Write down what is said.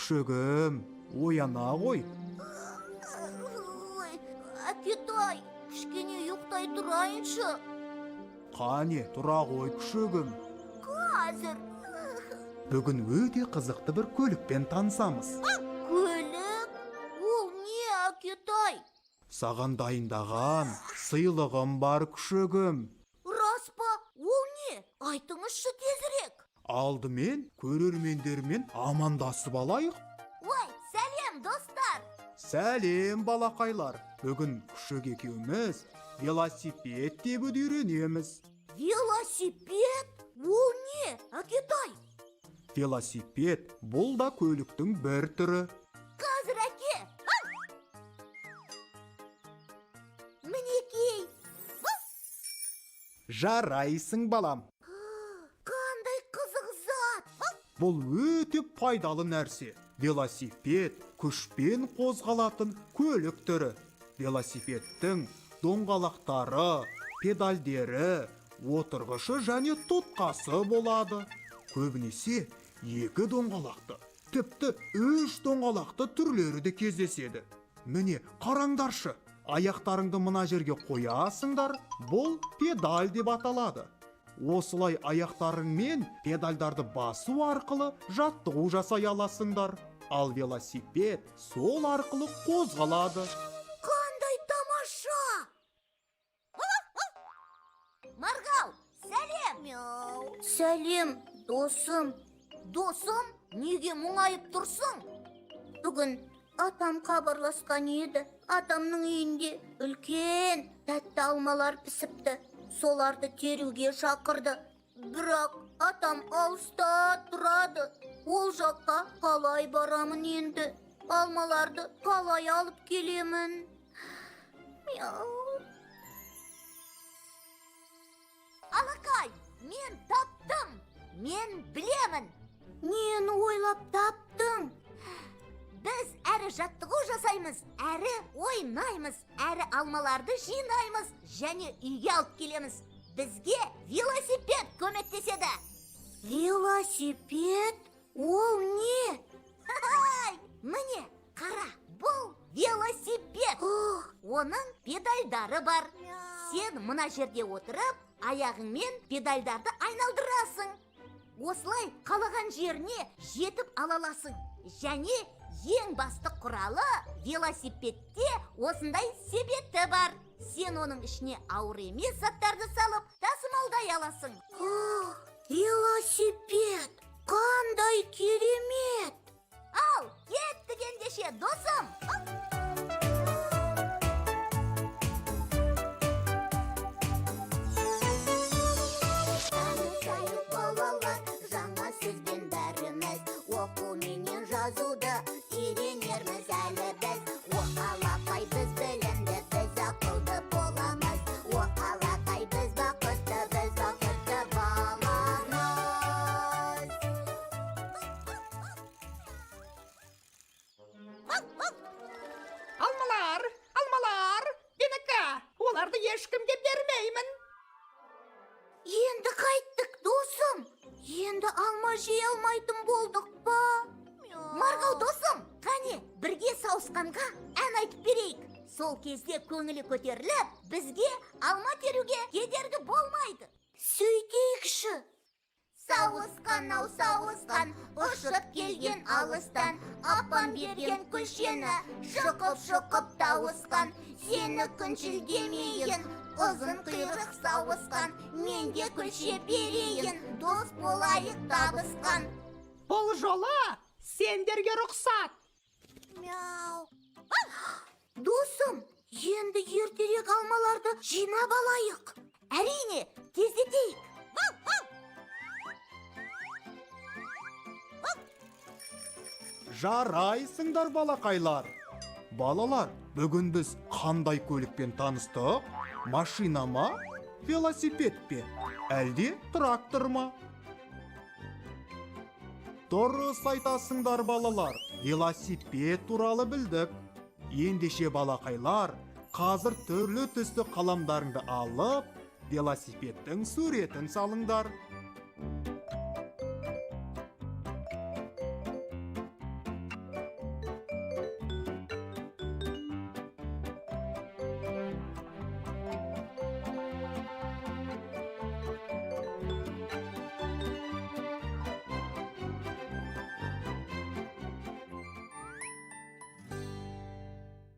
Күшігім, ояна ғой. Ой, әкетай, кішкене ұйықтай тұрайыншы. Қане, тұра ғой, күшігім. Қазір. Бүгін өте қызықты бір көлікпен танысамыз. Көлік? Ол не, әкетай? Саған дайындаған сыйлығым бар, күшігім. Рас па? Ол не? Айтыңызшы тезірек. Алдымен көрермендермен амандасып алайық. Ой, сәлем, достар. Сәлем, балақайлар. Бүгін күшік екеуміз велосипед тебуді үйренеміз. Велосипед? Ол не, әкетай? Велосипед бұл да көліктің бір түрі. Қазір, әке. Мінекей. Жарайсың, балам. Қандай қызық зат. Бұл өте пайдалы нәрсе. Велосипед күшпен қозғалатын көлік түрі. Велосипедтің доңғалақтары, педальдері, отырғышы және тұтқасы болады. Көбінесе екі доңғалақты, тіпті үш доңғалақты түрлері де кездеседі. Міне, қараңдаршы, аяқтарыңды мына жерге қоясыңдар, бұл педаль деп аталады. Осылай аяқтарыңмен педальдарды басу арқылы жаттығу жасай аласыңдар. Ал велосипед сол арқылы қозғалады. Қандай тамаша! Марғау, сәлем! Мяу. Сәлем, досым. Досым, неге мұңайып тұрсың? Бүгін атам хабарласқан еді. Атамның үйінде үлкен тәтті алмалар пісіпті. Соларды теруге шақырды. Бірақ атам алыста тұрады. Ол жаққа қалай барамын енді? Алмаларды қалай алып келемін? Мяу. Алақай, мен таптым. Мен білемін. Нені ойлап таптың? Біз әрі жаттығу жасаймыз, әрі ойнаймыз, әрі алмаларды жинаймыз және үйге алып келеміз. Бізге велосипед көмектеседі. Велосипед? Ол не? Хай! Міне, қара, бұл велосипед. Оның педальдары бар. Сен мына жерде отырып, аяғыңмен педальдарды айналдырасың. Осылай қалаған жеріне жетіп ала аласың. Және ең басты құралы велосипедте осындай себеті бар. Сен оның ішіне ауыр емес заттарды салып, тасымалдай аласың. Велосипед! Қандай керемет! Ал, кеттік ендеше, досым! Танысайық, балалар, жаңа сөзбен бәріміз. Оқу менен жазуды үйренерміз әлі біз. О, алақай, біз білімді, біз ақылды боламыз. О, алақай, біз бақытты, біз бақытты баламыз. Алмалар, алмалар, менікі. Оларды ешкімге бермеймін. Енді қайттік, досым. Енді алма жей алмайтын болдық па? Марғау досым, қане, бірге сауысқанға ән айтып берейік. Сол кезде көңілі көтеріліп, бізге алма теруге кедергі болмайды. Сөйтейікші. Сауысқан ау, сауысқан, ұшып келген алыстан, апам берген күлшені шұқып-шұқып тауысқан. Сені күншіл демейін, ұзын құйрық сауысқан, мен де күлше берейін, дос болайық табысқан. Бұл жолы сендерге рұқсат. Мяу. Досым, енді ертерек алмаларды жинап алайық. Әрине, тездетейік. Жарайсыңдар, балақайлар. Балалар, бүгін біз қандай көлікпен таныстық? Машина ма? Велосипед пе? Әлде трактор ма? Дұрыс айтасыңдар, балалар. Велосипед туралы білдік. Ендеше, балақайлар, қазір түрлі түсті қаламдарыңды алып, велосипедтің суретін салыңдар.